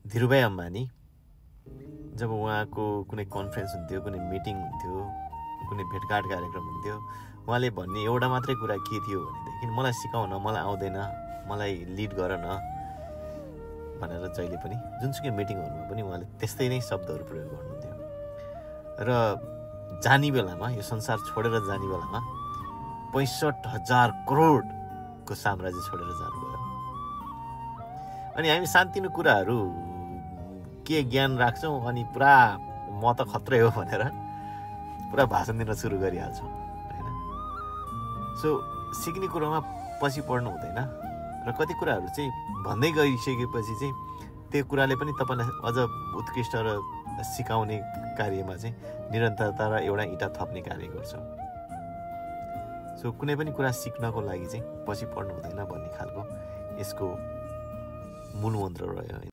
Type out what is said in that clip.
धीरुभाइ अम्बानी जब उहाँको कुनै कन्फरेन्स हुन्थ्यो, कुनै मिटिङ हुन्थ्यो, कुनै भेटघाट कार्यक्रम हुन्थ्यो, उहाँले भन्ने एउटा मात्रै कुरा के थियो भनेदेखि मलाई सिकाउ न, मलाई आउँदैन, मलाई लिड गर न भनेर जहिले पनि जुनसुकै मिटिङहरूमा पनि उहाँले त्यस्तै नै शब्दहरू प्रयोग गर्नुहुन्थ्यो। र जाने बेलामा, यो संसार छोडेर जाने बेलामा 65,000 करोडको साम्राज्य छोडेर जानुभयो। अनि हामी सानतिनो कुराहरू के ज्ञान राख्छौँ अनि पुरा म त खत्रै हो भनेर पुरा भाषण दिन सुरु गरिहाल्छौँ होइन। सो सिक्ने कुरामा पछि पर्नु हुँदैन र कति कुराहरू चाहिँ भन्दै गइसकेपछि चाहिँ त्यो कुराले पनि तपाईँलाई अझ उत्कृष्ट र सिकाउने कार्यमा चाहिँ निरन्तरता र एउटा इँटा थप्ने कार्य गर्छ। सो कुनै पनि कुरा सिक्नको लागि चाहिँ पछि पर्नु हुँदैन भन्ने खालको यसको मूल मन्त्र रह्यो।